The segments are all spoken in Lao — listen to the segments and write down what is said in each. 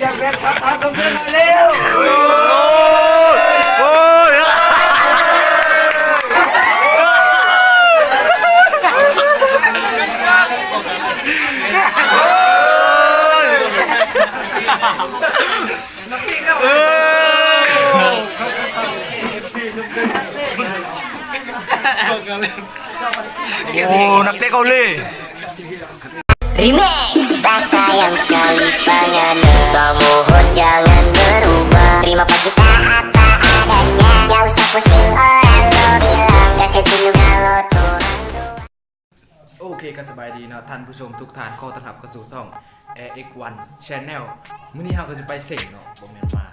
ສຽງເດັດ ປະທານສົມເດັດມາແລ້ວ. ໂອ້ຍ ໂອ້ຍ ໂອ້ ນັກເຕະເກົາຫຼີ. Remix. Tak sayang sekali padamu. Tak mohon jangan berubah. Terima kasih tak apa adanya. Gak usah pusing orang lo bilang. Kasih tunjuk kalau turun dua. ໂອເຄ ກໍສະບາຍດີເນາະທ່ານຜູ້ຊົມທຸກທ່ານ, ຂໍຕ້ອນຮັບເຂົ້າສູ່ຊ່ອງ ແອເອັກວັນ Channel. ມື້ນີ້ເຮົາກໍຊິໄປເສັງເນາະ, ບໍ່ແມ່ນວ່າ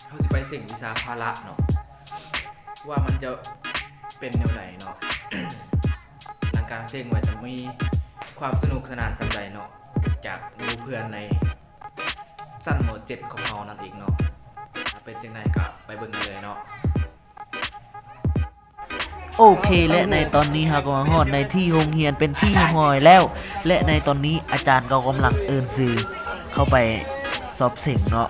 ເຮົາຊິໄປເສັງວິຊາພາລະເນາະ ວ່າມັນຈະເປັນແນວໃດເນາະ. ຫຼັງການເສັງວ່າຈະມີຄວາມສະໜຸກສະໜານສ່ຳໃດເນາະ ຈາກໝູ່ເພື່ອນໃນຊັ້ນ ມໍເຈັດ ຂອງເຮົານັ້ນເອງເນາະ. ເປັນຈັ່ງໃດກໍໄປເບິ່ງກັນເລີຍເນາະ. ໂອເຄ ແລະ ໃນຕອນນີ້ເຮົາກໍມາຮອດໃນທີ່ໂຮງຮຽນເປັນທີ່ຮຽບຮ້ອຍແລ້ວ ແລະ ໃນຕອນນີ້ອາຈານກໍກຳລັງເອີ້ນຊື່ເຂົ້າໄປສອບເສັງເນາະ.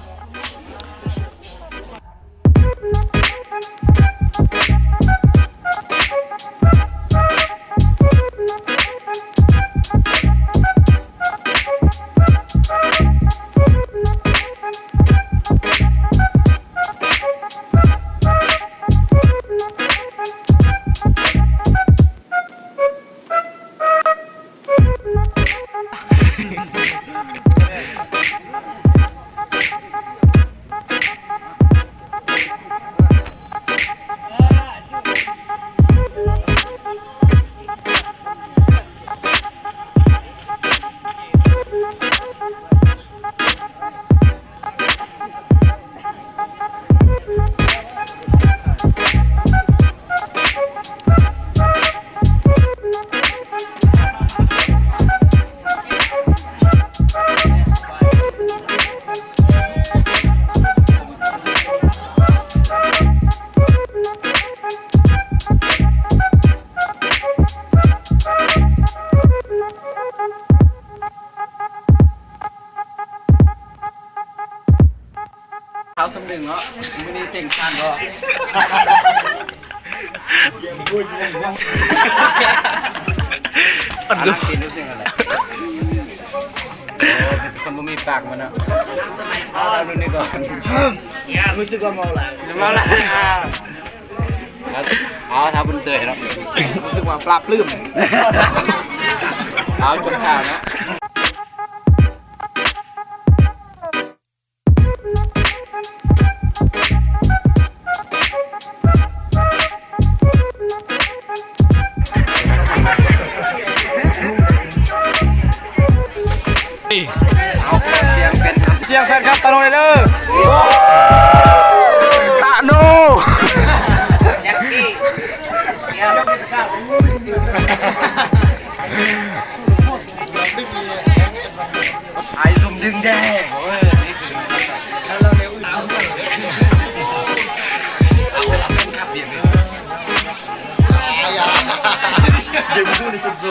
ເຮົາສຳນຶງເນາະ ມື້ນີ້ເສັງຊານບໍ່? ອັນນັ້ນກິນຢູ່ເສັງນັ້ນແຫຼະ. ໂອ້ ເປັນຄົນບໍ່ມີປາກມັນເນາະ. ເອົາ ເອົາ ດູນີ້ກ່ອນ. ຮູ້ສຶກວ່າເມົາຫຼາຍ ເມົາຫຼາຍ. ເອົາ ເອົາ ຖ້າບຸນເຕີຍເນາະ ຮູ້ສຶກວ່າປາບປະປຶ້ມ. ເອົາ ຈົນຂ່າວເນາະ. ເອົາ ສຽງແຟນຄລັບ ສຽງແຟນຄລັບຕາໂນເດີ ຕາໂນ. ອ້າຍຊຸມດຶງແດ່ ເອີ ນີ້ຄື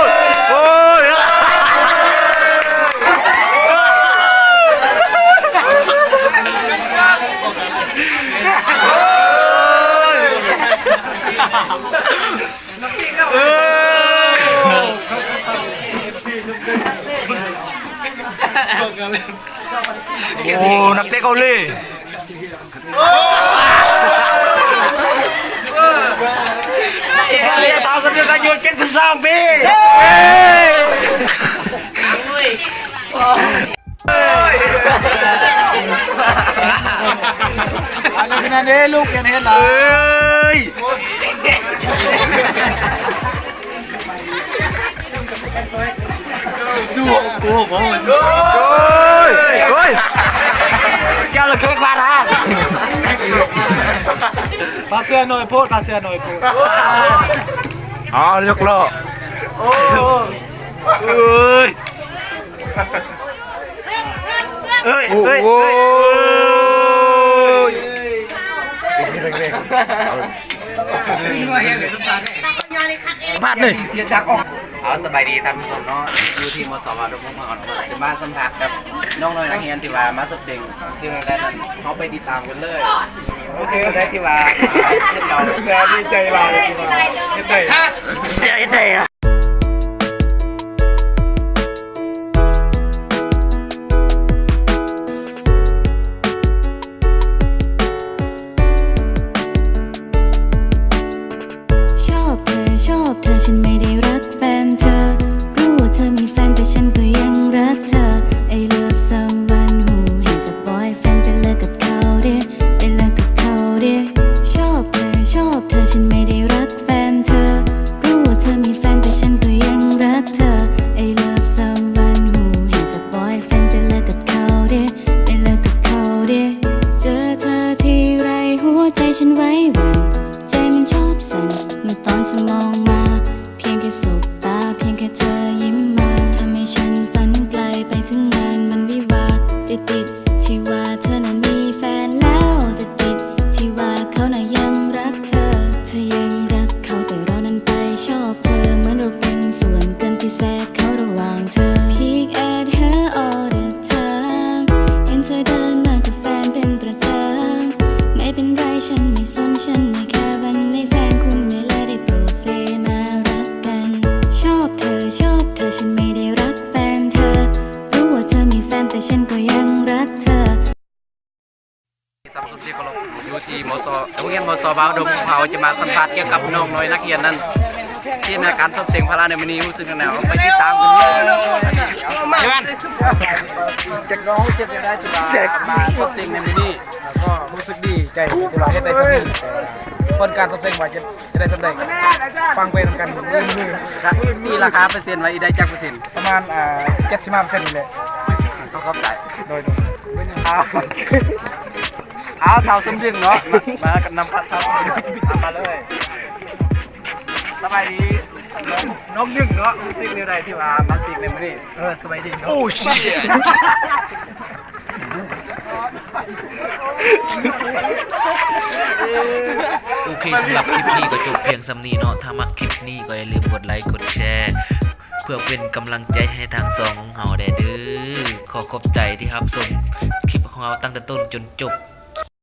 ຍ ໂອ້ຍ ໂອ້ ນັກເຕະເກົາຫຼີ ເຈັດສິບສາມປີ ອັນນັ້ນເດ້ລູກ ຢ່າເຮັດຫຼາຍ ເອີຍ ສູ້ ໂອ້ໂຫ ໂອ້ຍ ໂອ້ຍ ເຈົ້າລະເຄັກບາດຫາ ພາເສືອໜ້ອຍໂພດ ພາເສືອໜ້ອຍໂພດ ເອົາ ຍົກລໍ້ ໂອ້ ເອີຍ ເອີຍ ໂອ້ຍ ເອີຍ ເອີຍ ເອີຍ ເອົາ ສຳພາດເລີຍ ເອົາ ສະບາຍດີທ່ານຜູ້ຊົມເນາະ ຢູ່ທີ່ ມສ ວາດົງພວກເຮົາເນາະ ຈະມາສຳພາດກັບນ້ອງນ້ອຍນັກຮຽນທີ່ວ່າມາສົບເສັງ ເປັນຈັ່ງໃດນັ້ນ ເຮົາໄປຕິດຕາມກັນເລີຍ ເປັນຈັ່ງໃດທີ່ວ່າເຮັດເອົາ ດີໃຈຫຼາຍທີ່ວ່າເຮັດໄດ້ ເຮັດໄດ້. ชอบเธอ ชอบเธอ ฉันไม่ได้รักแฟนเธอ รู้ว่าเธอมีแฟน แต่ฉันก็ยังรักเธอ I love someone who has a boyfriend ไปเลิกกับเขาดิ ไปเลิกกับเขาดิ ชอบเธอ ชอบเธอ ฉันไม่ได้รักแฟนเธอ รู้ว่าเธอมีแฟน แต่ฉันก็ยังรักเธอ I love someone who has a boyfriend ไปเลิกกับเขาดิ ไปเลิกกับเขาดิ เจอเธอทีไรหัวใจฉันไหวหวั่น ใจมันชอบสั่น เมื่อตอนเธอมองมา เพียงแค่สบตา เพียงแค่เธอยิ้มมา ทำให้ฉันฝันไกลไปถึงงานวันวิวาห์ ติดๆ ที่ว่าเธอน่ะมีแฟนแล้ว ติดๆ ที่ว่าเขาน่ะยังรักเธอ เธอยังรักเขา แต่เรานั้นไปชอบเธอ เหมือนเราเป็นส่วนเกินที่แทรกเข้าระหว่างเธอ Peek at her all the time เห็นเธอเดินมากับแฟนเป็นประจำ ไม่เป็นไร ฉันไม่สน ฉันไม่แคร์ วันนี้แฟนคุณไม่เลิศ ได้โปรดเซมารักกัน ชอบเธอ ชอบเธอ ฉันไม่ได้รักแฟนเธอ รู้ว่าเธอมีแฟน แต่ฉันก็ยังรักเธอ ທ່ານຜູ້ຊົມທີ່ເຄົາລົບ ຢູ່ທີ່ ມສ ໂຮງຮຽນ ມສ ວາວດົງ ເຮົາຈະມາສຳພາດກ່ຽວກັບນ້ອງນ້ອຍນັກຮຽນນັ້ນ ທີ່ມາການສອບເສັງພາລາໃນມື້ນີ້ ຮູ້ສຶກຈັ່ງໃດ ເຮົາໄປຕິດຕາມກັນເລີຍ ຈັກນ້ອງຮູ້ສຶກຈັ່ງໃດທີ່ວ່າມາສອບເສັງໃນມື້ນີ້ ກໍຮູ້ສຶກດີໃຈທີ່ວ່າເຮັດໄດ້ສ່ຳນີ້ ຜົນການສອບເສັງວ່າຈະ ຈະໄດ້ສ່ຳໃດ ຟັງໄປນຳກັນມື້ນີ້ ຕີລາຄາເປີເຊັນໄວ້ ອີກໄດ້ຈັກເປີເຊັນ? ປະມານ ອ່າ ເຈັດສິບຫ້າເປີເຊັນນີ້ແຫຼະ ຂໍຂອບໃຈ ໂດຍ ໂດຍ ເອົາ ເອົາ ທ້າວສົມດຶງເນາະ ມາກັບນຳພັດ ທ້າວສົມດຶງ ມາເລີຍ ສະບາຍດີ. ນ້ອງໜຶ່ງເນາະ ຮູ້ສຶກແນວໃດທີ່ວ່າມາຊິກໃນມື້ນີ້? ເອີ ສະບາຍດີເນາະ. ໂອ້ ຊິດ. ໂອເຄ ສຳລັບຄລິບນີ້ກໍຈົບພຽງສ່ຳນີ້ເນາະ. ຖ້າມັກຄລິບນີ້ກໍຢ່າລືມກົດໄລກົດແຊ ເພື່ອເປັນກຳລັງໃຈໃຫ້ທາງຊ່ອງຂອງເຮົາແດ່ເດີ. ຂໍຂອບໃຈທີ່ຮັບຊົມຄລິບຂອງເຮົາຕັ້ງແຕ່ຕົ້ນຈົນຈົບ.